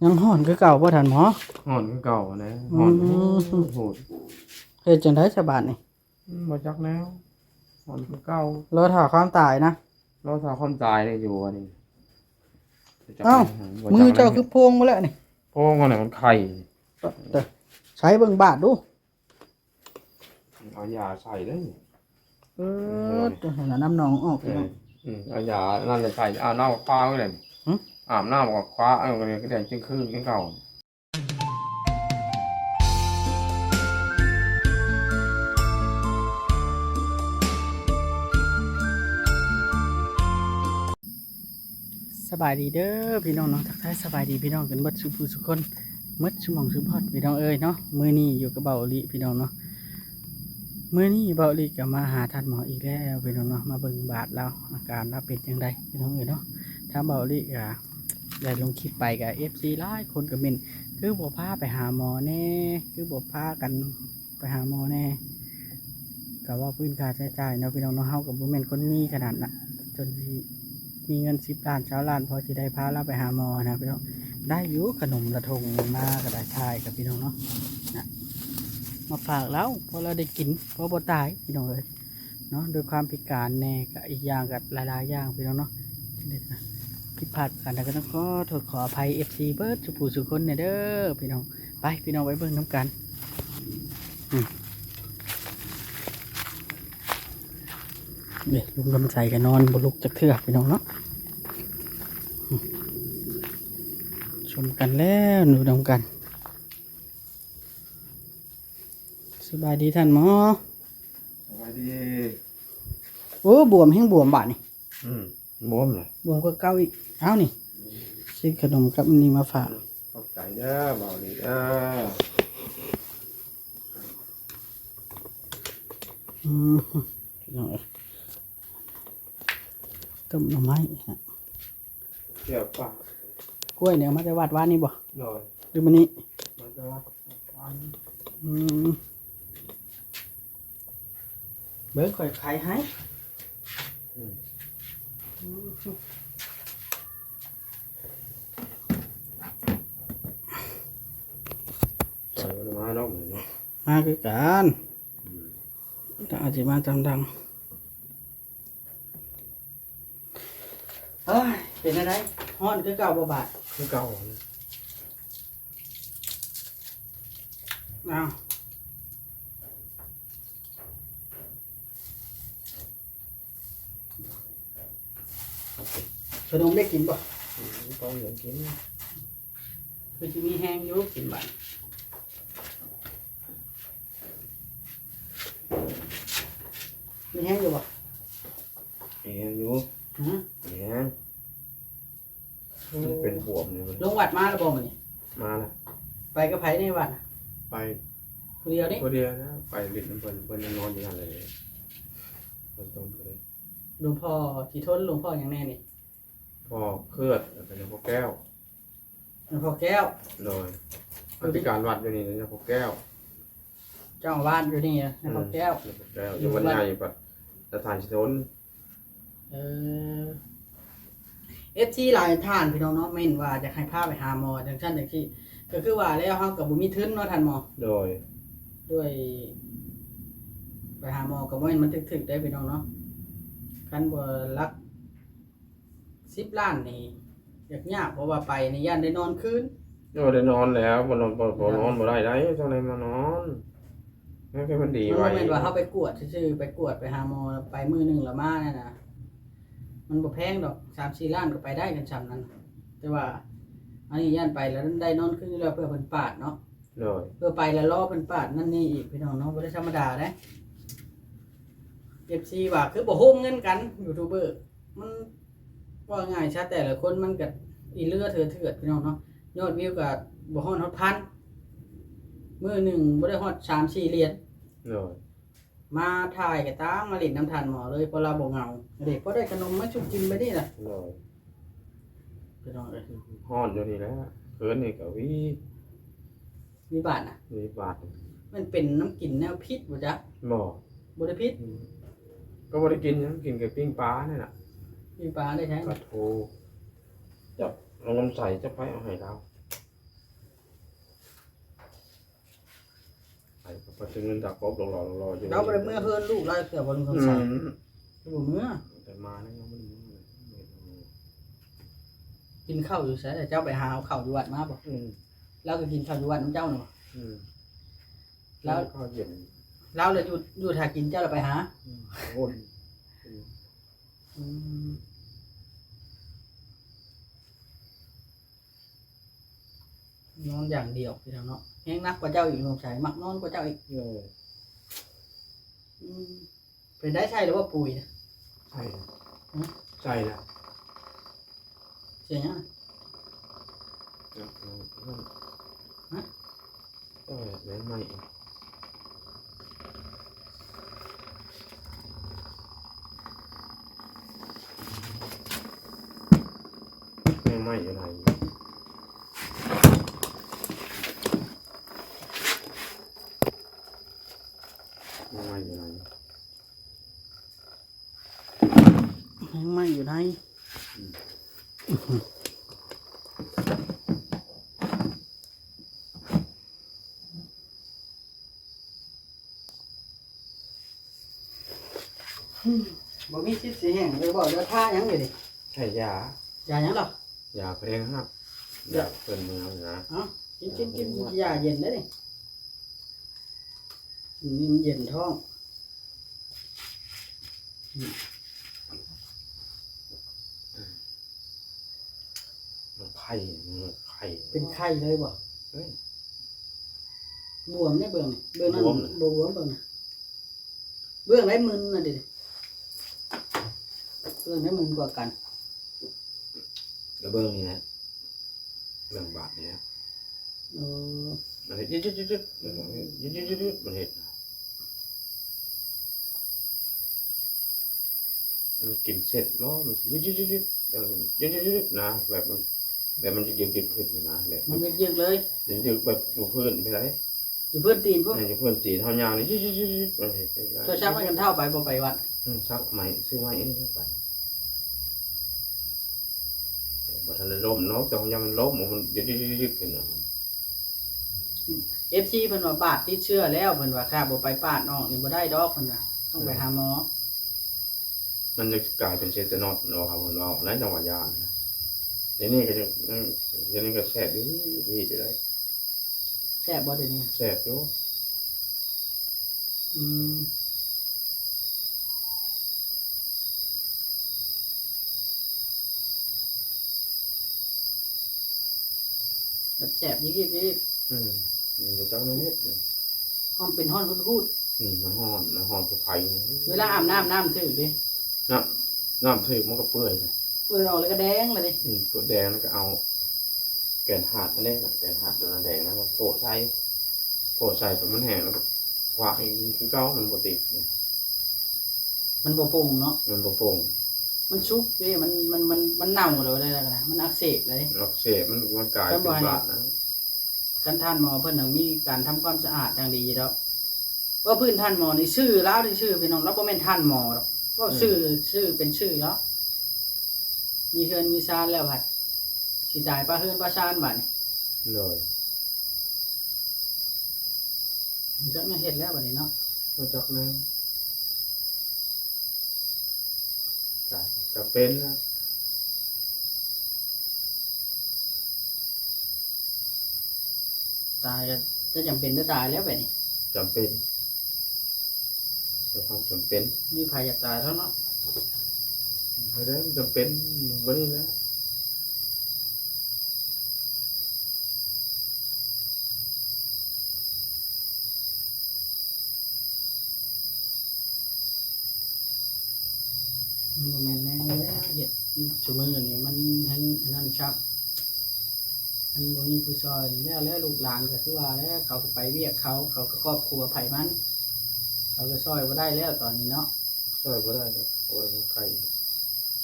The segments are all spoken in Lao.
ຍັງຮ້ອນຄືເກົ່າບໍ່ທ່ານໝໍ? ຮ້ອນຄືເກົ່າແຫຼະ. ອືມ ຮ້ອນໂຫດໆ. ເຮັດຈັ່ງໃດຊະບາດນີ້? ອືມ ບໍ່ຈັກແລ້ວ. ຮ້ອນຄືເກົ່າ. ລໍຖ້າຄວາມຕາຍນະ? ລໍຖ້າຄວາມຕາຍນີ້ຢູ່ອັນນີ້. ເອົ້າ ມືເຈົ້າຄືໂພງໝົດແລ້ວນີ້? ໂພງອັນນີ້ມັນໄຂ້. ໃຊ້ເບິ່ງບາດດູ. ເອົາຢາໃສ່ເດ້. ເອີ ໂຕນັ້ນນ້ຳໜອງອອກ. ເອີ ອືມ ເອົາຢານັ້ນໃສ່ ອາບນ້ຳຄວາໄວ້ເລີຍ. ຫຶ? ອາບນ້ຳກໍຄວາ ເອີ ກໍແດງຈຶ່ງຄືຄືເກົ່າ. ສະບາຍດີເດີພີ່ນ້ອງເນາະ, ທັກທາຍສະບາຍດີພີ່ນ້ອງກັນເບິດສູ່ຜູ້ສູ່ຄົນ ເໝິດຊຸໝ່ອງຊຸບ່ອນພີ່ນ້ອງເອີຍເນາະ. ມື້ນີ້ຢູ່ກັບເບົາອີ່ຫຼີພີ່ນ້ອງເນາະ, ມື້ນີ້ເບົາອີ່ຫຼີກໍມາຫາທ່ານໝໍອີກແລ້ວພີ່ນ້ອງເນາະ, ມາເບິ່ງບາດລາວ ອາການລາວເປັນຈັ່ງໃດພີ່ນ້ອງເອີຍເນາະ. ທາງເບົາອີ່ຫຼີກໍໄດ້ລົງຄລິບໄປ ກໍເອັຟຊີຫຼາຍຄົນກໍເມັ້ນ ຄືບໍ່ພາໄປຫາໝໍແດ່ ຄືບໍ່ພາກັນ ໄປຫາໝໍແດ່. ກໍເວົ້າພື້ນຄ່າໃຊ້ຈ່າຍເນາະພີ່ນ້ອງເນາະ, ເຮົາກໍບໍ່ແມ່ນຄົນມີຂະໜາດນັ້ນ ຈົນຊິມີເງິນສິບລ້ານຊາວລ້ານ ພໍຊິໄດ້ພາລາວໄປຫາໝໍນະພີ່ນ້ອງ. ໄດ້ຢູ່ຂະໜົມລະທົງມາກໍໄດ້ຂາຍກັບພີ່ນ້ອງເນາະ, ນະ ມາຝາກລາວ ພໍລາວໄດ້ກິນ ພໍບໍ່ຕາຍພີ່ນ້ອງເອີຍເນາະ. ດ້ວຍຄວາມພິການແດ່ ກໍອີກຢ່າງກໍຫຼາຍໆຢ່າງພີ່ນ້ອງເນາະ. ຜິດພາດປະການໃດກໍຕ້ອງຂໍໂທດຂໍອະໄພເອັຟຊີເບິດສູ່ຜູ້ສູ່ຄົນແດ່ເດີພີ່ນ້ອງ. ໄປພີ່ນ້ອງ ໄປເບິ່ງນຳກັນ. ອືມ ນີ້ ລຸງຄຳໄສກໍນອນບໍ່ລຸກຈັກເທື່ອພີ່ນ້ອງເນາະ. ອືມ ຊົມກັນແລ້ວ ຢູ່ນຳກັນ. ສະບາຍດີທ່ານໝໍ. ສະບາຍດີ. ໂອ້ ບວມແຮງບວມບາດນີ້. ອືມ ບວມເລີຍ ບວມກວ່າເກົ່າອີກ. ເອົານີ້ ຊື້ຂະໜົມກັບອັນນີ້ມາຝາກ. ຂອບໃຈເດີ ເບົາອີ່ຫຼີເດີ. ອືມ ພີ່ນ້ອງເອີຍ ຕົ້ມໜໍ່ໄມ້ນະ. ແກ້ວປາກ ກ້ວຍນີ້ເອົາມາແຕ່ວັດວານນີ້ບໍ່? ໂດຍ. ຫຼືມື້ນີ້? ມາແຕ່ວັດວານ. ອືມ ເບິ່ງຂ້ອຍຂາຍໃຫ້. ອືມ ມາດອກເນາະ ມາຄືກັນ. ອືມ ແຕ່ອາດຊິມາຕາມຫຼັງ. ເອີຍ ເປັນແນວໃດ? ຮ້ອນຄືເກົ່າບໍ່ບາດ? ຄືເກົ່າ. ອ້າວ ຂະໜົມໄດ້ກິນບໍ່? ອືມ ຕ້ອງໄດ້ກິນ ຄືຊິມີແຮງຢູ່ກິນບາດ. ມີແຮງຢູ່ບໍ່? ມີແຮງຢູ່. ຫື? ມີແຮງ. ມັນເປັນບວມນີ້. ລົງວັດມາແລ້ວບໍ່ມື້ນີ້? ມາແລ້ວ. ໄປກັບໃຜໃນວັດນະ? ໄປຜູ້ດຽວນີ້? ຜູ້ດຽວນະ. ໄປຫຼິ້ນນຳເພິ່ນ ເພິ່ນຍັງນອນຢູ່ນັ້ນເລີຍ. ເພິ່ນຕ້ອງ ຫຼວງພໍ່ທີ່ທົນ ຫຼວງພໍ່ຫຍັງແນ່ນີ້? ພໍ່ເຂືອດ ແລ້ວກໍຫຼວງພໍ່ແກ້ວ. ຫຼວງພໍ່ແກ້ວ. ໂດຍ. ອະທິການວັດຢູ່ນີ້ ຫຼວງພໍ່ແກ້ວ. ເຈົ້າອາວາດຢູ່ນີ້ນະ ຫຼວງພໍ່ແກ້ວ. ອືມ ຫຼວງພໍ່ແກ້ວ ຢູ່ວັດໃຫຍ່ ຢູ່ວັດ ວັດສະຖານຊິທົນ. ເອີ ເອັຟຊີຫຼາຍທ່ານພີ່ນ້ອງເນາະ ເມັ້ນວ່າຢາກໃຫ້ພາໄປຫາໝໍຈັ່ງຊັ້ນຈັ່ງຊີ້ ກໍຄືວ່າແລ້ວ ເຮົາກໍບໍ່ມີທຶນເນາະທ່ານໝໍ. ໂດຍ. ໂດຍ ໄປຫາໝໍກໍບໍ່ແມ່ນມັນຖືກໆໄດ໋ພີ່ນ້ອງເນາະ, ຄັນບໍ່ຫຼັກ ສິບລ້ານນີ້ຍາກໆ ເພາະວ່າໄປນີ້ຢ້ານໄດ້ນອນຄືນ. ໂອ້ ໄດ້ນອນແລ້ວ ບໍ່ນອນ ບໍ່ ບໍ່ນອນບໍ່ໄດ້ໃດ໋ ຈັ່ງໃດມານອນ. ມັນແຄ່ມັນດີໄວ ມັນບໍ່ແມ່ນວ່າເຮົາໄປກວດຊື່ໆ ໄປກວດໄປຫາໝໍ ໄປມື້ໜຶ່ງລະມານັ້ນນະ ມັນບໍ່ແພງດອກ ສາມສີ່ລ້ານກໍໄປໄດ້ ຄັນຊ່ຳນັ້ນ. ແຕ່ວ່າອັນນີ້ຢ້ານໄປແລ້ວໄດ້ນອນຄືນຢູ່ແລ້ວ ເພື່ອເພິ່ນປາດເນາະ. ໂດຍ. ເພື່ອໄປແລ້ວລໍເພິ່ນປາດນັ້ນນີ້ອີກ ພີ່ນ້ອງເນາະ ບໍ່ໄດ້ທຳມະດາເດ້. ເອັຟຊີວ່າຄືບໍ່ໂຮມເງິນກັນ ຢູທູບເບີ ມັນ ເວົ້າງ່າຍຊະ ແຕ່ລະຄົນມັນກະອີເລືອເຖືອເຖືອດ ພີ່ນ້ອງເນາະ. ຍອດວິວກະບໍ່ຮອດ ຮອດພັນ ມື້ໜຶ່ງບໍ່ໄດ້ຮອດສາມສີ່ຫຼຽນ. ໂດຍ. ມາຖ່າຍກະຕາມມາຫຼິ້ນນຳທ່ານໝໍເລີຍ ເພາະລາວບໍ່ເຫງົາເດ້ ພໍໄດ້ຂະໜົມມາຊຸກກິນໄປນີ້ລະ. ໂດຍ. ພີ່ນ້ອງເອີຍ ຮ້ອນຢູ່ນີ້ແຫຼະ ຄືນນີ້ກະຫວີ ມີບາດນະ ມີບາດ. ມັນເປັນນ້ຳກິນແນວພິດບໍ່ຈັກ? ບໍ່ ບໍ່ໄດ້ພິດ. ອືມ ກໍບໍ່ໄດ້ກິນຫຍັງ ກິນແຕ່ປີ້ງປານີ້ລະ. ປີ້ງປາໄດ້ໃສ? ປາທູ ຈັກເອົານ້ຳໃສ ຈັກໃຜເອົາໃຫ້ລາວ. ເຂົາເຈົ້າເງິນຕາກອບຫຼໍ່ໆຢູ່ ລາວບໍ່ໄດ້ເມືອເຮືອນລູກລາວເທື່ອບໍ່ ລຸງຄຳໄຊ? ອືມ ບໍ່ເມືອ ແຕ່ມາແລ້ວຍັງບໍ່ໄດ້ເມືອ ກິນເຂົ້າຢູ່ໃສລະ? ເຈົ້າໄປຫາເອົາເຂົ້າຢູ່ວັດມາບໍ່? ອືມ ລາວກໍກິນເຂົ້າຢູ່ວັດນຳເຈົ້ານັ້ນບໍ່? ອືມ ລາວ ເຂົ້າເຢັນ ລາວລະຢູ່ ຢູ່ຖ້າກິນ ເຈົ້າລະໄປຫາ? ອືມ ອືມ ນອນຢ່າງດຽວພີ່ນ້ອງເນາະ ແຮງໜັກກວ່າເຈົ້າອີກ ສົງໄສມັກນອນກວ່າເຈົ້າອີກ. ເອີ ອືມ ເປັນໄດ້ໃສ່ແລ້ວບໍ່ປຸ໋ຍນະ? ໃສ່ແລ້ວ ຫຶ ໃສ່ແລ້ວ ສຽງຫຍັງນະ? ຈັກ ຫຶ ເອີ ແມງໄມ້ ແມງໄມ້ຢູ່ໃນ ແມງໄມ້ຢູ່ໃນ ແມງໄມ້ຢູ່ໃນ ອືມ ບໍ່ມີສິດຊິແຫ້ງເລີຍບໍ່? ເຫຼືອທາຫຍັງຢູ່ນີ້? ໃຊ້ຢາ ຢາຫຍັງລະ? ຢາແພງຮັກ ຢາ ຢາເພິ່ນເມືອງນະ. ເອົ້າ ກິນ ກິນ ກິນ ຢາເຢັນເດ້ນີ້ ກິນເຢັນທ້ອງ. ມັນໄຂ້ ມັນໄຂ້ ເປັນໄຂ້ເລີຍບໍ່? ເອີ ບວມເດ້ເບິ່ງນີ້ ເບິ່ງນັ້ນ ບວມນະ ບໍ່ບວມເບິ່ງນະ ເບື້ອງໃດມຶນນະເດ ເບື້ອງໃດມຶນກວ່າກັນ? ກະເບິ່ງນີ້ແຫຼະ ເບິ່ງບາດນີ້ແຫຼະ. ເອີ ມັນເຮັດ ຍືດໆ ຍືດໆ ມັນເຮັດ ມັນກິນເສັ້ນບໍ່? ມັນຍືດໆ ຍືດໆ ນະ ແບບມັນ ແບບມັນຍືດໆ ຂຶ້ນນະ ແບບມັນຍືດໆເລີຍ ຍືດໆ ແບບຢູ່ພື້ນພີ້ໃດ ຢູ່ພື້ນຕີນພຸ້ນ ເອີ ຢູ່ພື້ນຕີນເຮົາຍ່າງນີ້ ຍືດໆ ມັນເຮັດໄດ້. ເຈົ້າຊັກໄມ້ກັນເທົ້າໄປບໍ່ໄປວັດ? ອືມ ຊັກໄມ້ ຊື້ໄມ້ອັນນີ້ໄປ ແຕ່ບໍ່ທັນໄດ້ລົ້ມເນາະ ແຕ່ວ່າຢ້ານມັນລົ້ມ ມັນຍືດໆ ຂຶ້ນນະ. ເອັຟຊີເພິ່ນວ່າບາດຕິດເຊື້ອແລ້ວ ເພິ່ນວ່າຖ້າບໍ່ໄປປາດອອກນີ້ບໍ່ໄດ້ດອກ ເພິ່ນວ່າຕ້ອງໄປຫາໝໍ. ມັນຈະກາຍເປັນເຊຕານອດເນາະ ເພິ່ນເວົ້າໃນຈັງຫວະຢ້ານ. ດຽວນີ້ກໍຍັງ ດຽວນີ້ກໍແຊບດີ ດີຢູ່ເດ້. ແຊບບໍ່ດຽວນີ້? ແຊບຢູ່. ອືມ ແຊບໆ ອີກໆ ອືມ ບໍ່ຈັກແນວເຮັດ ຮ້ອນ ເປັນຮ້ອນຫູດໆ. ອືມ ມັນຮ້ອນ ມັນຮ້ອນຄືໄຟ. ເວລາອາບນ້ຳ ນ້ຳຖືກເດ? ນ້ຳ ນ້ຳຖືກມັນກໍເປື່ອຍເດ ເປື່ອຍອອກແລ້ວກໍແດງແລ້ວເດ. ອືມ ຕົວແດງແລ້ວກໍເອົາແກ່ນຫາດນັ້ນເດ້ ແກ່ນຫາດຕົວນັ້ນແດງນະ ມາໂປະໃສ່ ໂປະໃສ່ ພອມັນແຫ້ງແລ້ວກໍຄວາກອີກຄືເກົ່າ ມັນບໍ່ຕິດເດ້. ມັນບໍ່ປົ່ງເນາະ ມັນບໍ່ປົ່ງ ມັນສຸກເດ້ ມັນ ມັນ ມັນ ມັນເນົ່າແລ້ວເດ້ ມັນອັກເສບເລີຍ ອັກເສບ ມັນ ມັນກາຍເປັນບາດນະ. ຄັນທ່ານໝໍເພິ່ນນັ້ນມີການທຳຄວາມສະອາດຢ່າງດີຢູ່ດອກ. ເວົ້າພື້ນທ່ານໝໍນີ້ຊື່ລາວຊື່ໆ ພີ່ນ້ອງ ລາວບໍ່ແມ່ນທ່ານໝໍດອກ ເວົ້າຊື່ ອືມ ຊື່ເປັນຊື່ລາວ. ມີເຮືອນມີຊານແລ້ວພັດຊິຕາຍປະເຮືອນປະຊານບາດນີ້. ໂດຍ ຮູ້ຈັກແນວເຮັດແລ້ວບາດນີ້ເນາະ ຮູ້ຈັກແລ້ວ ຈຳເປັນແລ້ວ. ຕາຍກໍຈຳເປັນຕ້ອງຕາຍແລ້ວບາດນີ້ ຈຳເປັນ ດ້ວຍຄວາມຈຳເປັນ. ມີໃຜຢາກຕາຍແລ້ວເນາະ ບໍ່ໄດ້ ມັນຈຳເປັນ ມັນບໍ່ນີ້ແລ້ວ. ມັນບໍ່ແມ່ນແນວແລ້ວ ເຮັດຊຸມື້ນີ້ມັນແຮ່ງອັນນັ້ນຊ້ຳ ມັນບໍ່ມີຜູ້ຊ່ອຍ. ແລ້ວ ແລ້ວລູກຫຼານກໍຄືວ່າແລ້ວ ເຂົາກໍໄປວຽກເຂົາ ເຂົາກໍຄອບຄົວໃຜມັນ ເຂົາກໍຊ່ອຍບໍ່ໄດ້ແລ້ວຕອນນີ້ເນາະ ຊ່ອຍບໍ່ໄດ້ແລ້ວ ເຂົາບໍ່ໄດ້ມາໃກ້.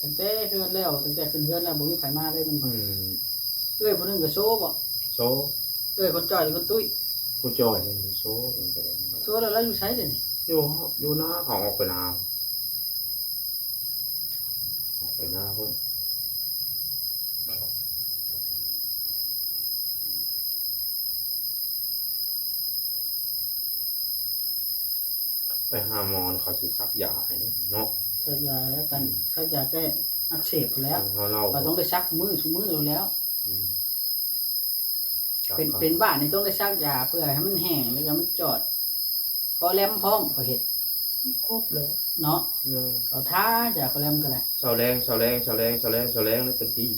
ຕັ້ງແຕ່ເຮືອນແລ້ວ ຕັ້ງແຕ່ຂຶ້ນເຮືອນແລ້ວ ບໍ່ມີໃຜມາເລີຍແມ່ນບໍ່? ອືມ ເອື້ອຍຜູ້ໜຶ່ງກໍໂຊບໍ? ໂຊ. ເອື້ອຍຄົນຈ່ອຍຫຼືຄົນຕຸ້ຍ? ຜູ້ຈ່ອຍນັ້ນໂຊ. ໂຊແລ້ວລາວຢູ່ໃສດຽວນີ້? ຢູ່ ຢູ່ນາ ເຂົາອອກໄປນາ ອອກໄປນາພຸ້ນ. ອ ໄປຫາໝໍ ເຂົາຊິສັກຢາໃຫ້ເນາະ. ສັກຢາແລ້ວກັນ ອືມ ສັກຢາແກ້ອັກເສບພຸ້ນແຫຼ້ວ. ເຮົາເລົ່າ ກໍຕ້ອງໄດ້ສັກມື້ ຊຸມື້ແລ້ວ. ອືມ ເປັນ ເປັນບາດນີ້ຕ້ອງໄດ້ສັກຢາເພື່ອໃຫ້ມັນແຫ້ງ ແລ້ວກໍມັນຈອດ. ຄໍແລັມພ້ອມ ເຂົາເຮັດຄົບແລ້ວເນາະ. ເອີ ເຂົາທາຢາຄໍແລັມກໍໄດ້ ເຊົາແລງ ເຊົາແລງ ເຊົາແລງ ເຊົາແລງ ເຊົາແລງ ແລ້ວກໍດີ.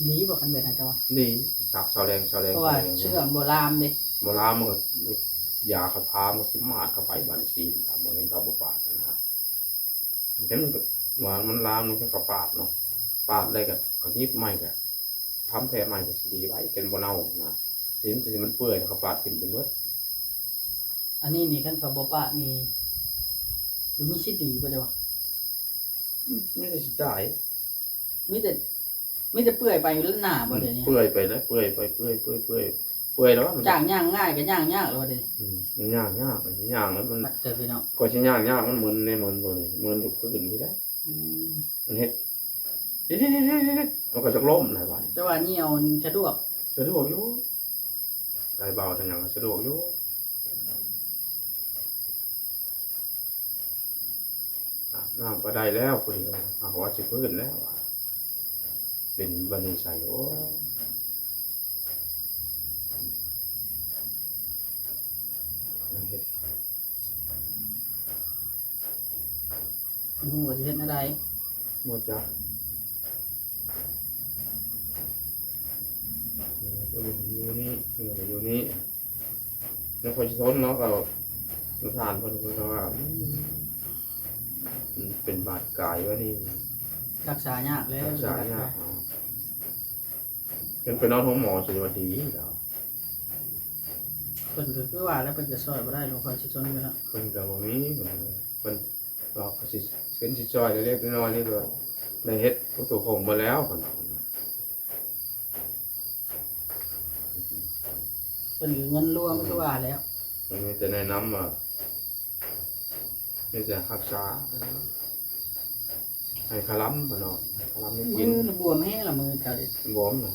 ດີບໍ່ ຄັນແບບນັ້ນເຈົ້າວ່າ? ດີ ສັກເຊົາແລງ ເຊົາແລງ ເພາະວ່າເຊື້ອມັນບໍ່ລາມເດ້. ບໍ່ລາມ ມັນກໍ ຢາເຂົາທາ ມັນກໍຊິໝາດເຂົ້າໄປ ບາດນີ້ ສີນ ບໍ່ເຫັນເຂົາບໍ່ປາດນະ. ເຫັນວ່າມັນລາມ ມັນກໍປາດເນາະ. ປາດແລ້ວກໍເຂົາຫຍິບໃໝ່ ກໍທຳແຜໃໝ່ ກໍຊິດີໄວ ຈົນບໍ່ເນົ່ານະ. ທີ່ມັນ ທີ່ມັນເປື່ອຍ ເຂົາປາດຖິ້ມຈົນເບິດ. ອັນນີ້ນີ້ ຄັນເຂົາບໍ່ປາດນີ້ ມັນມີສິດດີບໍ່ເຈົ້າວ່າ? ອືມ ມີແຕ່ຊິຕາຍ. ມີແຕ່ ມີແຕ່ເປື່ອຍໄປຢູ່ແລ້ວໜ້າບໍ່ ອືມ ດຽວນີ້? ເປື່ອຍໄປແລ້ວ ເປື່ອຍໄປ ເປື່ອຍ ເປື່ອຍ ເປື່ອຍ ເປື່ອຍແລ້ວ ມັນ ຈາກຍ່າງງ່າຍກໍຍ່າງຍາກແລ້ວ ດຽວນີ້. ອືມ ມັນຍ່າງຍາກ ມັນຍ່າງແລ້ວ ມັນ ບັດເຕີພີ່ນ້ອງ ກໍຊິຍ່າງຍາກ ມັນມຶນໃນ ມຶນຕົວນີ້ ມຶນຢູ່ພື້ນນີ້ໄດ໋. ອືມ ມັນເຮັດ ເຮັດ ເຮັດ ເຮັດ ເຮັດ ມັນກໍຈະລົ້ມແລ້ວບາດນີ້. ແຕ່ວ່າຍ່ຽວສະດວກ ສະດວກຢູ່ ໄດ້ເບົາໄດ້ຫຍັງກໍສະດວກຢູ່. ອາບນ້ຳກໍໄດ້ແລ້ວ ພໍດີ ເອົາ ເອົາວ່າຊິຟື້ນແລ້ວ ເປັນບັດນີ້ໃສ ໂອ້ຍ ເຮັດ ບໍ່ຮູ້ວ່າຊິເຮັດແນວໃດ ບໍ່ຈັກ. ເອີ ຢູ່ນີ້ ເອີ ຢູ່ນີ້ ແລ້ວຂ້ອຍຊິທົນເນາະ ກໍສະຖານເພິ່ນ ເພິ່ນກໍວ່າ ອືມ ມັນເປັນບາດກາຍວ່ານີ້ ລັກສາຍາກແລ້ວ ລັກສາຍາກ. ເພິ່ນໄປນອນໂຮງໝໍຊິວ່າດີແລ້ວ. ເພິ່ນກໍຄືວ່າແລ້ວ ເພິ່ນກໍຊ່ອຍບໍ່ໄດ້ ແລ້ວຂ້ອຍຊິທົນຢູ່ລະ ເພິ່ນກໍບໍ່ມີ ເພິ່ນ ເພິ່ນວ່າເພິ່ນຊິ ເພິ່ນຊິຊ່ອຍເລັກໆນ້ອຍໆນີ້ ກໍໄດ້ເຮັດປະຕູໂຂງໝົດແລ້ວ ເພິ່ນວ່າ. ເພິ່ນກໍເງິນລວມ ອືມ ຄືວ່າແລ້ວ ເພິ່ນມີແຕ່ແນະນຳວ່າ ມີແຕ່ຮັກສາ ໃຫ້ຄະລຳ ເພິ່ນເນາະ ໃຫ້ຄະລຳໄດ້ກິນ. ມືບວມແຮງລະ ມືເຈົ້າເດ ບວມນະ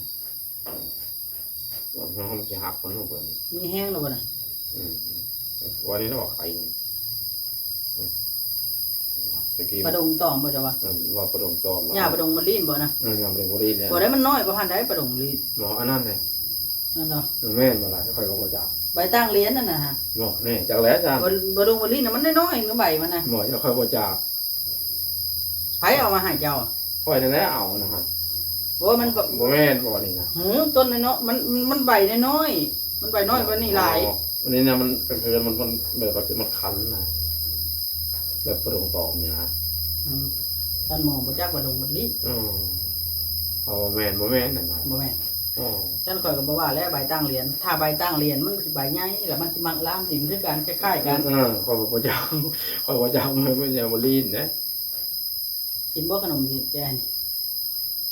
ບວມ ເຮົາຊິຫັກເພິ່ນເນາະ ເພິ່ນມີແຮງແລ້ວບໍ່ນະ? ອືມ ວ່ານີ້ລະວ່າໄຂ້ນີ້ ອືມ ປາດົງຕອມບໍ່ເຈົ້າວ່າ? ເອີ ວ່າປາດົງຕອມ ຫຍ້າປາດົງມະລີນບໍ່ນະ? ເອີ ຫຍ້າປາດົງມະລີນແຫຼະ. ບໍ່ໄດ້ ມັນນ້ອຍກວ່າຫັ້ນໃດ ປາດົງມະລີນ. ບໍ່ ອັນນັ້ນເດ້ ນັ້ນເນາະ. ເອີ ແມ່ນບໍ່ລະ? ຂ້ອຍກໍບໍ່ຈັກ. ໃບຕາງລຽນນັ້ນນະ. ບໍ່ ແນ່ ຈັກແຫຼະ ປາ ປາດົງມະລີນນະ ມັນນ້ອຍໆ ໃບມັນນະ. ບໍ່ ຂ້ອຍບໍ່ຈັກ. ໃຜເອົາມາໃຫ້ເຈົ້າ? ຂ້ອຍນັ້ນແຫຼະເອົານະ. ໂອ້ ມັນ ບໍ່ແມ່ນບໍ່ນີ້ນະ? ເອີ ຕົ້ນນ້ອຍໆ ມັນ ມັນໃບນ້ອຍໆ ມັນໃບນ້ອຍກວ່ານີ້ຫຼາຍ. ອໍ ອັນນີ້ນະ ມັນກາງຄືນມັນ ມັນແບບວ່າມັນຄັນນະ ແບບປະດົງຕອມນີ້ນະ. ອືມ ທ່ານໝໍບໍ່ຈັກປະດົງມະລີ. ເອີ ເອົາ ບໍ່ແມ່ນ ບໍ່ແມ່ນນັ້ນນະ ບໍ່ແມ່ນ. ອໍ ຊັ້ນຂ້ອຍກໍບໍ່ວ່າແລ້ວ ໃບຕາງລຽນ ຖ້າໃບຕາງລຽນມັນຊິໃບໃຫຍ່ ແລ້ວມັນຊິມັກລາມດິນຄືກັນ ຄ້າຍໆກັນ. ເອີ ຂ້ອຍບໍ່ຈັກ ຂ້ອຍບໍ່ຈັກ ມັນເປັນຫຍັງບໍ່ລີນເດ້. ກິນບໍ່ຂະໜົມຊິແກ່ນີ້?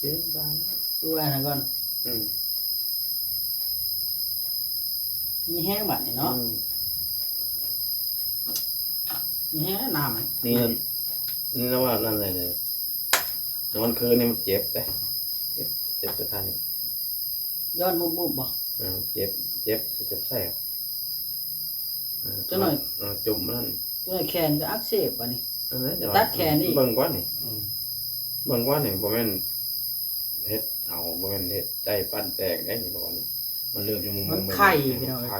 ກິນບາດ ເອົາອັນນັ້ນກ່ອນ. ອືມ ມີແຮງບາດນີ້ເນາະ. ອືມ ມີແຮງແລ້ວນ້ຳນີ້ ນີ້ລະວ່ານັ້ນແຫຼະ. ນອນຄືນນີ້ມັນເຈັບເດ້ ເຈັບ ເຈັບແຕ່ທ່ານີ້ ຍ້ອນມຸບໆບໍ່? ເອີ ເຈັບ ເຈັບ ຊິແສບໆ. ເອີ ຈັກໜ້ອຍ ເອີ ຈຸ່ມນັ້ນ ຈັກໜ້ອຍແຂນກໍອັກເສບບາດນີ້. ອັນນັ້ນ ຕັດແຂນອີກ ເບິ່ງກ່ອນນີ້. ອືມ ເບິ່ງກ່ອນນີ້ ບໍ່ແມ່ນເຮັດເອົາ ບໍ່ແມ່ນເຮັດໃຈປັ້ນແຕກເດ້ນີ້ ເບິ່ງກ່ອນນີ້ ມັນເລີ່ມຢູ່ ມັນໄຂ້ ພີ່ນ້ອງເອີຍ ໄຂ້.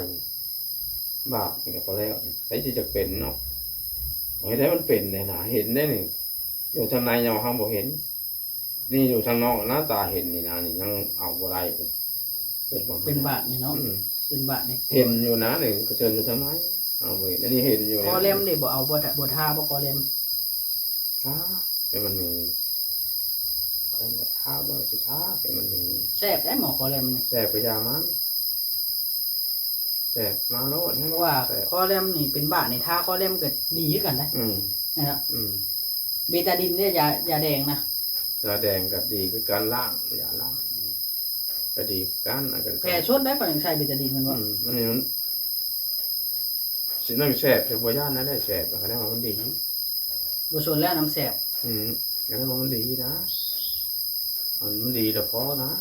ບາດນີ້ກໍພໍແລ້ວ ໃຜຊິຈັກເປັນເນາະ. ເຮັດໃຫ້ມັນເປັນແດ່ນະ ເຫັນໄດ້ນີ້ ຢູ່ທາງໃນເຮົາ ເຮົາບໍ່ເຫັນ. ນີ້ຢູ່ທາງນອກນະ ຕາເຫັນນີ້ນະ ນີ້ຍັງເອົາບໍ່ໄດ້ນີ້ ເປັນບໍ່ ເປັນບາດນີ້ເນາະ. ອືມ ເປັນບາດນີ້ ເຫັນຢູ່ນະ ນີ້ກະເຊີນຢູ່ທາງໃນ ເອົາບໍ່ເຫັນ. ອັນນີ້ເຫັນຢູ່ ຄໍແລັມນີ້ບໍ່ເອົາ ບໍ່ ບໍ່ທາບໍ່ຄໍແລັມ? ທາ ໃຫ້ມັນມີ ເອົາແລ້ວກໍທາ ບໍ່ຊິທາໃຫ້ມັນມີ. ແຊບໄດ໋ໝໍຄໍແລັມນີ້ ແຊບກະຢ່າມັນ ແຊບມາໂລດ. ເພາະວ່າຄໍແລັມນີ້ເປັນບາດນີ້ ທາຄໍແລັມກໍດີຄືກັນໄດ໋. ອືມ ແມ່ນເນາະ. ອືມ ເບຕາດິນເດ້ ຢາ ຢາແດງນະ ຢາແດງກໍດີຄືກັນ ລ້າງ ຢາລ້າງ ອືມ ກໍດີຄືກັນ. ແຜສົດໄດ໋ ຂ້ອຍຍັງໃຊ້ເບຕາດິນມັນບໍ່. ອືມ ອັນນີ້ມັນຊິນ້ຳແຊບ ແຕ່ບໍ່ຢ້ານນະ ໄດ້ແຊບ ກໍໄດ້ວ່າມັນດີ ບໍ່ຊົນແລ້ວນ້ຳແຊບ. ອືມ ກໍໄດ້ວ່າມັນດີນະ ມັນ ມັນດີແລ້ວພໍນະ.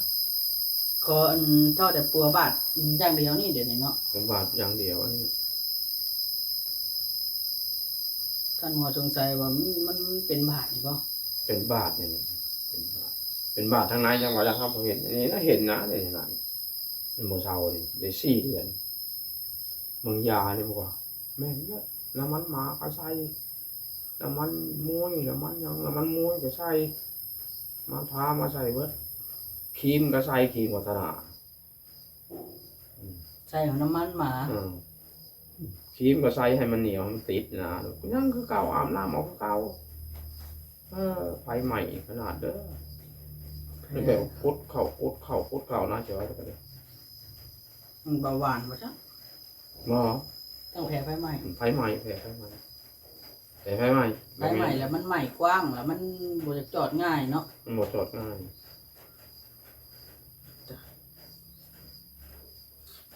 ຂໍອັນ ທໍແຕ່ປົວບາດຢ່າງດຽວນີ້ ດຽວນີ້ເນາະ ປົວບາດຢ່າງດຽວ ອັນນີ້. ທ່ານໝໍສົງໄສວ່າມັນ ມັນ ມັນເປັນບາດນີ້ບໍ່? ເປັນບາດນີ້ແຫຼະ ເປັນບາດ ເປັນບາດທາງໃນ ຍັງວ່າຍັງເຮົາບໍ່ເຫັນ ອັນນີ້ນະເຫັນນະ ນີ້ນະ ມັນບໍ່ເຊົານີ້ ໄດ້ສີ່ເດືອນ ເບິ່ງຢານີ້ບໍ່ວ່າ ແມ່ນເບິດ ນ້ຳມັນໝາກໍໃສ່ ນ້ຳມັນມວຍ ນ້ຳມັນຫຍັງ ນ້ຳມັນມວຍກໍໃສ່ ມາທາມາໃສ່ເບິດ ຄຣີມກໍໃສ່ ຄຣີມວັດທະນາ ອືມ ໃສ່ເອົານ້ຳມັນໝາ ເອີ ຄຣີມກໍໃສ່ໃຫ້ມັນໜຽວ ໃຫ້ມັນຕິດນະ ຍັງຄືເກົ່າ ອາບນ້ຳເອົາຄືເກົ່າ ເອີ ໄຟໄໝ້ຂະໜາດເດີ ແບບກົດເຂົ້າ ກົດເຂົ້າ ກົດເຂົ້ານະ ຈະວ່າໄປກໍໄດ້ ມັນເບົາຫວານບໍ່ຈັກ ບໍ່ ຕ້ອງແພ້ໄຟໄໝ້ ໄຟໄໝ້ ແພ້ໄຟໄໝ້ ແພ້ໄຟໄໝ້ ໄຟໄໝ້ແລ້ວມັນໄໝ້ກວ້າງ ແລ້ວມັນບໍ່ຢາກຈອດງ່າຍເນາະ ມັນບໍ່ຈອດງ່າຍ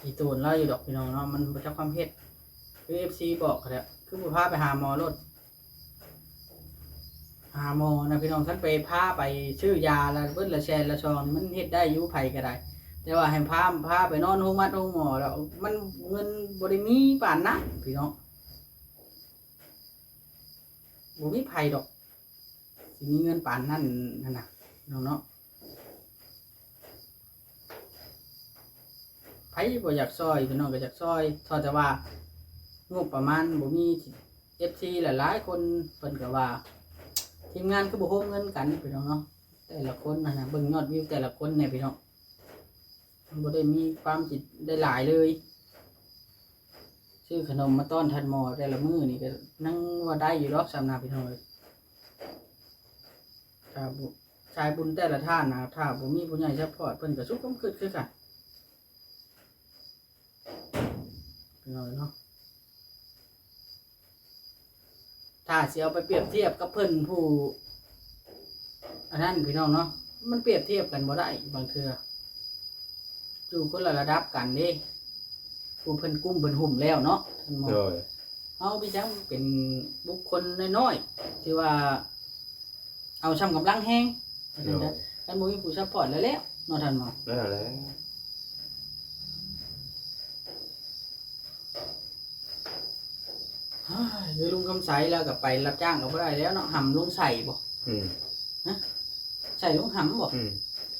ອີໂຕນລາວຢູ່ດອກພີ່ນ້ອງເນາະ ມັນບໍ່ຈັກຄວາມເຮັດ ຄືເອັຟຊີບອກຫັ້ນແຫຼະ ຄືບໍ່ພາໄປຫາໝໍໂລດ ຫາໝໍນະພີ່ນ້ອງ ຄັນໄປພາໄປຊື້ຢາລະເບິດລະແສນລະສອງນີ້ ມັນເຮັດໄດ້ຢູ່ ໃຜກໍໄດ້ ແຕ່ວ່າໃຫ້ພາ ພາໄປນອນໂຮງໝັດໂຮງໝໍແລ້ວ ມັນເງິນບໍ່ໄດ້ມີປານນັ້ນພີ່ນ້ອງ ບໍ່ມີໃຜດອກ ຊິມີເງິນປານນັ້ນຫັ້ນນະ ພີ່ນ້ອງເນາະ. ໃຜບໍ່ຢາກຊ່ອຍ ພີ່ນ້ອງກໍຢາກຊ່ອຍ ເທົ່າແຕ່ວ່າງົບປະມານບໍ່ມີ ເອັຟຊີຫຼາຍໆຄົນເພິ່ນກໍວ່າ ທີມງານຄືບໍ່ໂຮມເງິນກັນ ພີ່ນ້ອງເນາະ ແຕ່ລະຄົນຫັ້ນນະ ເບິ່ງຍອດວິວແຕ່ລະຄົນແດ່ ພີ່ນ້ອງ ມັນບໍ່ໄດ້ມີຄວາມຊິໄດ້ຫຼາຍເລີຍ ຊື້ຂະໜົມມາຕ້ອນທ່ານໝໍແຕ່ລະມື້ນີ້ກໍຍັງວ່າໄດ້ຢູ່ດອກ ສ່ຳນະ ພີ່ນ້ອງເອີຍ ຖ້າ ສາຍບຸນແຕ່ລະທ່ານນະ ຖ້າບໍ່ມີຜູ້ໃຫຍ່ຊັບພອດ ເພິ່ນກໍສຸດຄວາມຄິດຄືກັນ ພີ່ນ້ອງເນາະ. ຖ້າຊິເອົາໄປປຽບທຽບກັບເພິ່ນຜູ້ ອັນນັ້ນ ພີ່ນ້ອງເນາະ ມັນປຽບທຽບກັນບໍ່ໄດ້ ບາງເທື່ອຢູ່ຄົນລະລະດັບກັນເດ້ ຜູ້ເພິ່ນກຸ້ມເພິ່ນຫຸ້ມແລ້ວເນາະ ທ່ານໝໍ ໂດຍ ເຮົາມີຫຍັງເປັນບຸກຄົນນ້ອຍໆ ທີ່ວ່າເອົາຊ່ຳກຳລັງແຮງ ວ່າຊັ້ນຊະ ໂດຍ ຄັນບໍ່ມີຜູ້ຊັບພອດແລ້ວແຫຼະເນາະ ທ່ານໝໍ ແລ້ວແຫຼະ ເອີຍ ຄືລຸງຄຳໃສລາວກໍໄປຮັບຈ້າງກໍບໍ່ໄດ້ແລ້ວເນາະ ຫຳລົງໃສ່ບໍ່? ອືມ ຮະ ໃສ່ລົງຫຳບໍ່? ອືມ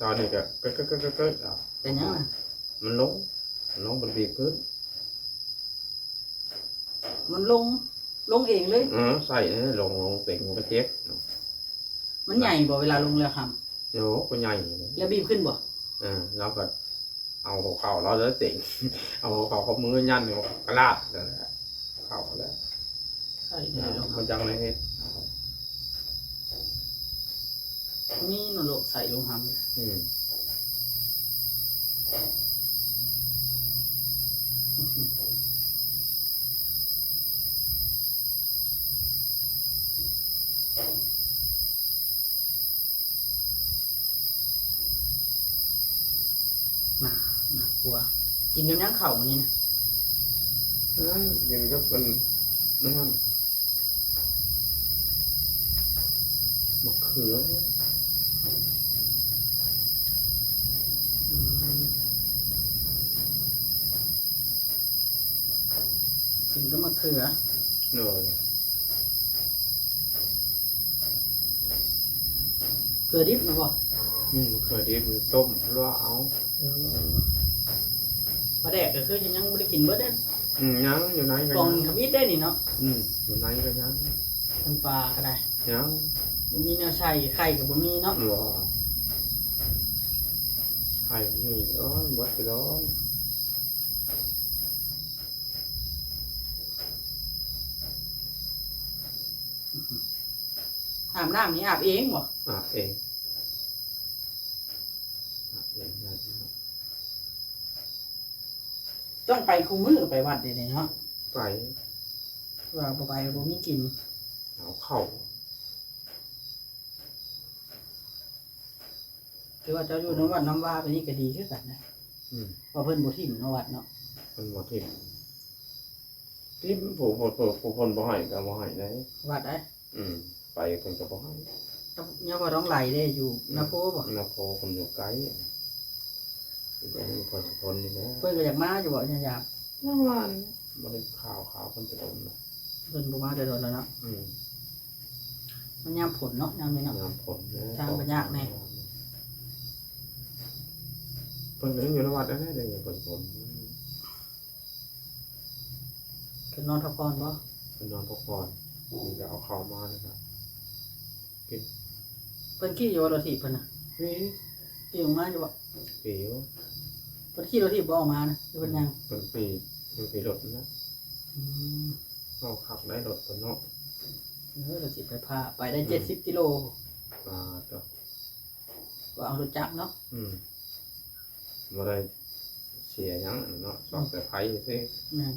ຕອນນີ້ກໍ ເກີດ ເກີດ ເກີດ ເກີດ ເອົາ ເປັນຫຍັງນະ? ມັນລົງ ມັນລົງ ມັນບີບຂຶ້ນ ມັນລົງ ລົງເອງເລີຍ? ເອີ ໃສ່ເລີຍ ລົງ ລົງເຕັງ ມັນກໍເຈັບ ມັນໃຫຍ່ບໍ່ເວລາລົງແລ້ວຫຳ? ໂອ້ ກໍໃຫຍ່ ແລ້ວບີບຂຶ້ນບໍ່? ເອີ ລາວກໍເອົາຫົວເຂົ່າລາວເລີຍເຕັງ ເອົາຫົວເຂົ່າເຂົ້າມືຍັນ ກະລາດນັ້ນແຫຼະ ເຂົ້າແລ້ວ ໃສ່ໄດ້ລະ ມັນຈັ່ງໄດ້ເຮັດ ມີໂນໂລກໃສ່ລົງຫຳ ອືມ ໜ້າ ໜ້າກົວ ກິນກັບຫຍັງເຂົ້າມື້ນີ້ນະ? ເອີ ກິນກັບອັນນັ້ນ ໝາກເຂືອ ອືມ ກິນກັບໝາກເຂືອ ໂດຍ ເຂືອດິບນະບໍ່? ອືມ ໝາກເຂືອດິບຕົ້ມລົວກເອົາ ເອີ ປາແດກກໍຄືຍັງບໍ່ໄດ້ກິນເບິດເດ້ ອືມ ຍັງຢູ່ໃນກໍຍັງ ປ່ອງທຳອິດໄດ້ນີ້ເນາະ ອືມ ຢູ່ໃນກໍຍັງ ນ້ຳປາກໍໄດ້ ຍັງ ບໍ່ມີແນວໃສ່ ໄຂ່ກໍບໍ່ມີເນາະ ບໍ່ ໄຂ່ມີ ໂອ້ຍ ໝົດໄປແລ້ວ ອືມ ອາບນ້ຳນີ້ອາບເອງບໍ່? ອາບເອງ ອາບເອງ ອາບເອງ ຕ້ອງໄປຄູ່ມື້ ໄປວັດເດເນາະ ໄປ ວ່າບໍ່ໄປບໍ່ມີກິນ ເອົາເຂົ້າ ຖືວ່າເຈົ້າຢູ່ນຳວັດນຳວາໄປນີ້ກໍດີຄືກັນນະ ອືມ ວ່າເພິ່ນບໍ່ຖິ້ມເນາະວັດເນາະ ເພິ່ນບໍ່ຖິ້ມ ຖິ້ມ ຜູ້ ຜູ້ ຜູ້ ຜູ້ເພິ່ນບໍ່ໃຫ້ກໍບໍ່ໃຫ້ໄດ໋ ວັດໃດ? ອືມ ໄປເພິ່ນກໍບໍ່ໃຫ້ ຍາພໍ່ທອງໄຫຼເດ້ ຢູ່ ອືມ ນາໂພບໍ່? ນາໂພເພິ່ນຢູ່ໃກ້ ຢູ່ໃກ້ນະຄອນສະທົນນີ້ແຫຼະ ເພິ່ນກໍຢາກມາຢູ່ບໍ່? ຍາມ ຍັງວ່ານີ້ ບໍ່ໄດ້ຂ່າວ ຂ່າວເພິ່ນໄປດົນແລ້ວ ເພິ່ນບໍ່ມາແຕ່ດົນແລ້ວເນາະ. ອືມ ມັນຍາມຝົນເນາະ ຍາມນີ້ເນາະ ຍາມຝົນເດ້ ທາງກໍຍາກແດ່. ເພິ່ນກໍຍັງຢູ່ໃນວັດນັ້ນແຫຼະ ເພິ່ນຝົນ. ເພິ່ນນອນພັກຜ່ອນບໍ່? ເພິ່ນນອນພັກຜ່ອນ ເພິ່ນກໍເອົາເຂົ້າມາແລ້ວກໍກິນ. ເພິ່ນຂີ່ຢູ່ບໍ່ ລົດຖີບເພິ່ນນະ? ຂີ່. ຂີ່ອອກມາຢູ່ບໍ່? ຂີ່ຢູ່. ເພິ່ນຂີ່ລົດຖີບບໍ່ອອກມານະ ຫຼືເພິ່ນຍ່າງ? ເພິ່ນຂີ່ ເພິ່ນຂີ່ລົດນະ. ອືມ ເອົາຄັກໄດ໋ລົດເພິ່ນເນາະ. ເອີ ລົດຖີບໄຟຟ້າ ໄປໄດ້ ອືມ ເຈັດສິບກິໂລ. ປາດໂທ້ ກໍເອົາລົດຈັກເນາະ. ອືມ ບໍ່ໄດ້ເສຍຫຍັງເນາະ ຊອກແຕ່ໄຟຊື່ໆ. ແມ່ນ.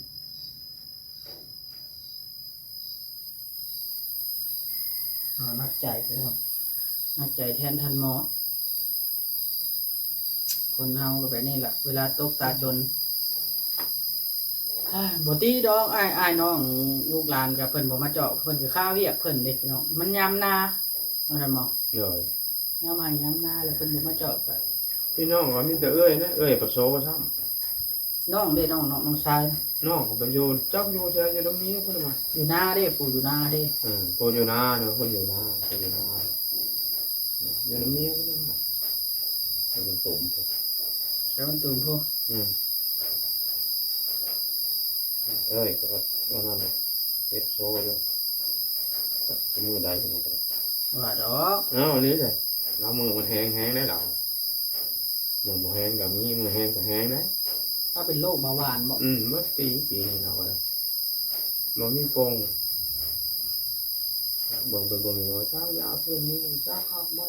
ອ່າ ໜັກໃຈພີ່ນ້ອງ ໜັກໃຈແທນທ່ານໝໍ. ຄົນເຮົາກໍແບບນີ້ລະ ເວລາຕົກຕາຈົນ. ບໍ່ຕິດອກ ອ້າຍ ອ້າຍນ້ອງລູກຫຼານກໍເພິ່ນບໍ່ມາເຈາະ ເພິ່ນກໍຄາວຽກເພິ່ນເດ້ພີ່ນ້ອງ ມັນຍາມນາເນາະທ່ານໝໍ. ໂດຍ. ຍາມໄຮ່ຍາມນາແລ້ວເພິ່ນບໍ່ມາເຈາະກໍ ພີ່ນ້ອງກໍມີແຕ່ເອື້ອຍນະ ເອື້ອຍປະໂສຊ້ຳ. ນ້ອງເດ້ ນ້ອງ ນ້ອງ ນ້ອງຊາຍ. ນ້ອງກໍໄປຢູ່ ຈັກຢູ່ໃສ ຢູ່ນຳເມຍພຸ້ນນະ. ຢູ່ນາເດ້ ຜູ້ຢູ່ນາເດ້. ເອີ ຜູ້ຢູ່ນາເນາະ ເພິ່ນຢູ່ນາ ເພິ່ນຢູ່ນາ ຢູ່ນຳເມຍພຸ້ນນະ. ໃສ່ມັນຕູມພຸ້ນ ໃສ່ມັນຕູມພຸ້ນ. ອືມ ເອີຍ ກໍວ່ານັ້ນແຫຼະ ເຈັບໂຊຢູ່ ຈັກຊິມື້ໃດເນາະ ວ່າດອກ. ເອົາ ນີ້ແຫຼະ ລາວມືມັນແຮງ ແຮງໄດ໋ລາວ ມືບໍ່ແຮງກໍມີ ມືແຮງກໍແຮງໄດ໋. ລາວເປັນໂລກເບົາຫວານບໍ? ອືມ ເບິດປີ ປີນີ້ລາວກໍໄດ້ ບໍ່ມີປ່ອງ. ເບິ່ງໄປເບິ່ງຢູ່ວ່າ ຈັກຢາພື້ນເມືອງ ຈັກຮາກໄມ້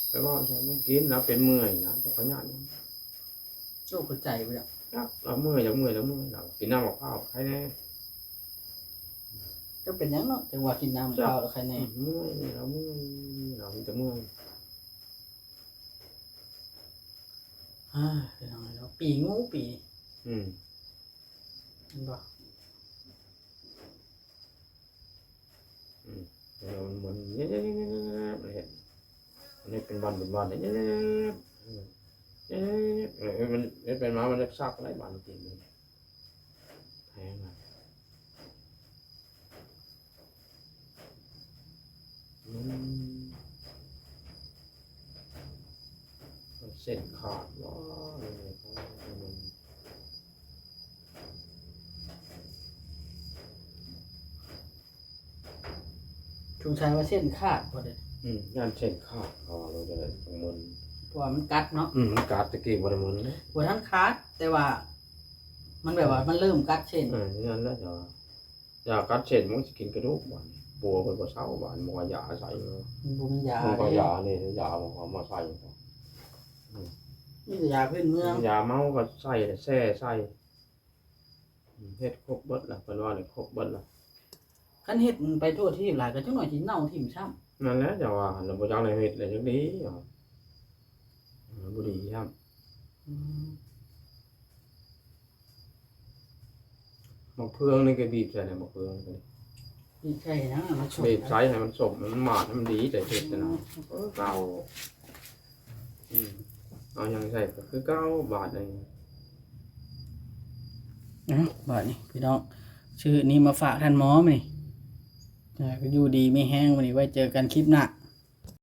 ແຕ່ວ່າໃສ່ບໍ່ກິນ ລາວເປັນເມື່ອຍນະ ຈັກພະຍາດຫຍັງ. ໂລກຫົວໃຈບໍ່ຈັກ ຈັກ ລາວເມື່ອຍ ຢາກເມື່ອຍ ລາວເມື່ອຍ ລາວກິນນ້ຳໝາກພ້າວໄຄແດ່. ຈັກເປັນຫຍັງເນາະ ຈັ່ງວ່າກິນນ້ຳໝາກພ້າວແລ້ວໄຄແດ່. ອືມ ເມື່ອຍ ລາວເມື່ອຍ ລາວມີແຕ່ເມື່ອຍ. ອາ ເປັນຫຍັງເນາະ ປີງູປີ. ອືມ ເຫັນບໍ່? ອືມ ແລ້ວມັນເໝືອນ ອັນນີ້ເປັນບ້ານ ເປັນບ້ານ ເອີ ມັນເປັນມາ ມັນຈັກຊັກໄດ້ບ້ານກິນແຮງນະ. ອືມ ເສັ້ນຂາດບໍ່? ສົງໄສວ່າເສັ້ນຂາດບໍ່ເດ? ອືມ ຢ້ານເສັ້ນຂາດ ເພາະວ່າມັນຈະໄດ້ໝື່ນ ເພາະວ່າມັນກັດເນາະ. ອືມ ມັນກັດ ແຕ່ກີ້ບໍ່ໄດ້ໝື່ນເດ້ ບໍ່ທັນຂາດ ແຕ່ວ່າມັນແບບວ່າ ເອີ ມັນເລີ່ມກັດເສັ້ນ. ເອີ ນັ້ນແຫຼະ ແຕ່ວ່າ ຢາກັດເສັ້ນມັນຊິກິນກະດູກບາດນີ້ ປົວເພິ່ນບໍ່ເຊົາບາດນີ້ ບໍ່ວ່າຢາໃສ່ ມັນບໍ່ມີຢາ ມັນກໍຢານີ້ ຢາບໍ່ເອົາມາໃສ່. ອືມ ມີແຕ່ຢາພື້ນເມືອງ ຢາເມົາກໍໃສ່ ແຊ່ໃສ່ ອືມ ເຮັດຄົບເບິດລະ ເພິ່ນວ່ານີ້ຄົບເບິດລະ. ຄັນເຮັດໄປທົ່ວທີບຫຼາຍກໍຈັກໜ້ອຍຊິເນົ່າຖິ້ມຊ້ຳ. ນັ້ນແຫຼະ ຈັ່ງວ່າຫັ້ນລະ ບໍ່ຈັກແນວເຮັດແລ້ວຈັກດີ ເອີ ບໍ່ດີຊ້ຳ. ອືມ ໝາກເຟືອງນີ້ກໍບີບໃສ່ແລ້ວ ໝາກເຟືອງນີ້ ບີບໃສ່ຫຍັງ ມັນສົ້ມ ບີບໃສ່ໃຫ້ມັນສົ້ມ ໃຫ້ມັນໝາດ ໃຫ້ມັນດີ ໃສ່ເຮັດນະ. ອືມ ເອີ ເກົ່າ. ອືມ ເອົາຫຍັງໃສ່ກໍຄືເກົ່າບາດນີ້. ເອົ້າ ບາດນີ້ພີ່ນ້ອງ ຊື້ອັນນີ້ມາຝາກທ່ານໝໍມື້ນີ້ ເອີ ກໍຢູ່ດີມີແຮງ ມື້ນີ້ໄວ້ເຈີກັນຄລິບໜ້າ.